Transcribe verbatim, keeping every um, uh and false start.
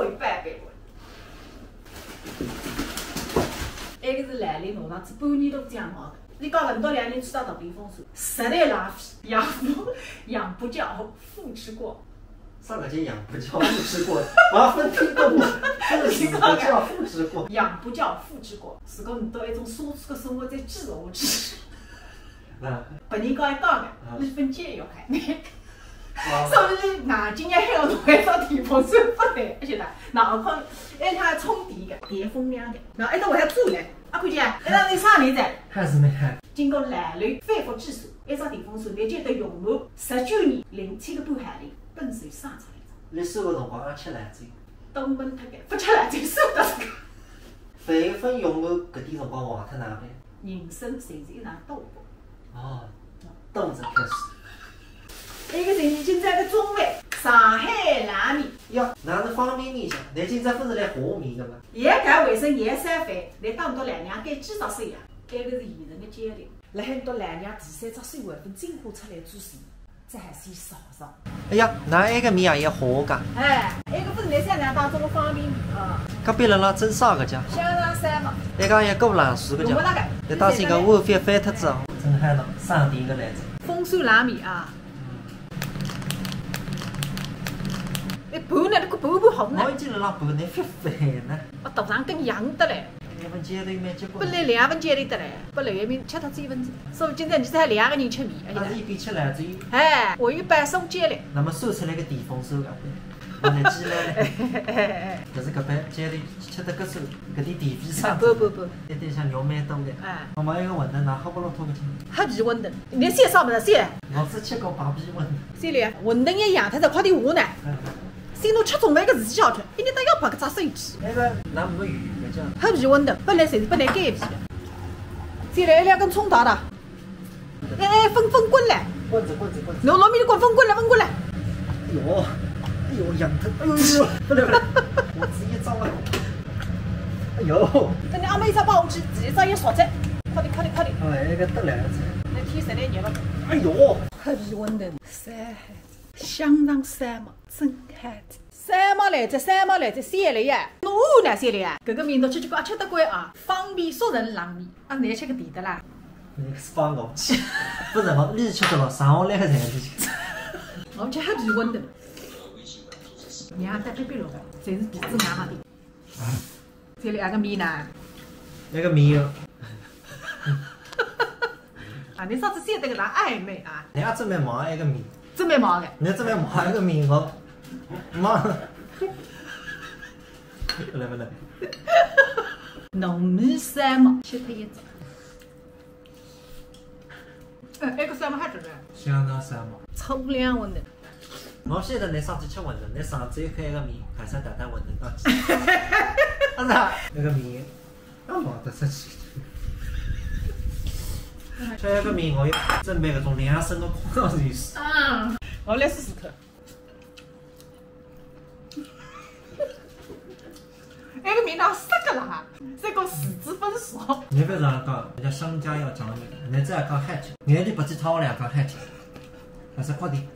一百倍。埃个是兰兰拿上去半年都勿讲话个。伊讲搿到两年去打大屏风扇，实在浪费，养不，养不教，父之过。啥个叫养不教，父之过？我还没听懂，这个词叫父之过。养不教，父之过。如果侬到一种奢侈个生活再继续下去，啊。别人讲一讲个，啊。侬分解要开。 哦。所以呢，今年还要弄一只电风扇勿对，晓得？那我看，哎，它充电个，电风量个，那哎，等我还做嘞，啊，看见，哎，那你啥名字？还是没看。经过老刘反复计算，一只电风扇，侬觉得用满十九年零七个半海钿，本事啥出来着？侬算个辰光阿吃兰州？都闷脱个，勿吃兰州算得着个。万一分用满搿点辰光坏脱哪办？ 人生侪是一场赌博。哦，等着开始。一个人已经在个中饭，上海拉面。哟，哪能方便面讲？侬今朝勿是来和面个吗？也该卫生也三饭，侬当到两娘该几只手呀？搿个是现成的接力。辣海到两娘第三只手还分进化出来之前， 再先尝尝。哎呀，㑚埃个面也要和个？哎，埃个勿是侬想象当中的方便面啊。隔壁辣辣蒸啥个家？香肠三毛。埃个也够冷水个家。用勿着个。侬当心个碗翻翻脱子哦。真还能，上顶个来着。风扇拉面啊。哎，盘呢？侬个盘盘好呢。我一记辣辣盘，侬翻翻呢。我头上更痒得嘞。 两份煎里面结果。本来两份煎里得来，本来一面吃脱只一份子，所以今朝你才两个人吃面，而且但是一边吃来只有。哎，我一般送煎嘞。那么算出来个地方算个，我来寄来了。但是搿班煎里吃得个数，搿点地皮上。不不不。一点像肉蛮多的。哎。我买一个馄饨，拿好不落脱个钱。黑皮馄饨，你先烧不是先？我只吃过白皮馄饨。先来，馄饨一样，它在快点下呢。嗯。 心头吃中饭个事体晓得，一日到夜拍搿只手机。那个那没鱼个叫。黑皮馄饨，本来侪是本来该皮个。再来两根葱头的。哎哎，粉粉滚嘞！滚子滚子滚子。侬糯米里滚粉滚嘞，粉滚嘞。哎呦，哎呦，痒疼，哎呦哎呦，不得了，我直接招了。哎呦，等你阿妹一只包下去，直接招一烧菜。快点快点快点。哎，一个得来了。那天实在热了。哎呦，黑皮馄饨，三海，香肠三毛，真海的。 三毛来着，三毛来着，谢了呀！侬呢，谢了呀？搿个面倒吃吃看，吃得惯啊，方便熟成冷面。啊，侬吃个甜的啦？侬是帮我去，不是我，你吃得了，剩下来个侪是。我吃黑皮馄饨，娘带皮皮肉，侪是皮子硬硬的。谢了呀，个面呢？那个面有。啊，侬上次谢得个哪暧昧啊？人家准备忙一个面。 准备忙个。侬准备买一个面包，妈，来不来？糯米三毛，吃脱一只。哎，埃个三毛还值得。相当三毛。粗粮馄饨。我晓得侬上次吃馄饨，侬上次一开一个面，还是大大馄饨到起。啊，那个面，那忙得出去。吃一个面，我要准备搿种两升的矿泉水。啊，我来试试看。 埃个面哪色个啦？这个十之分熟。侬覅常讲，人家商家要讲究，侬只要讲海吃，侬就勿去讨两讲海吃，还是快点。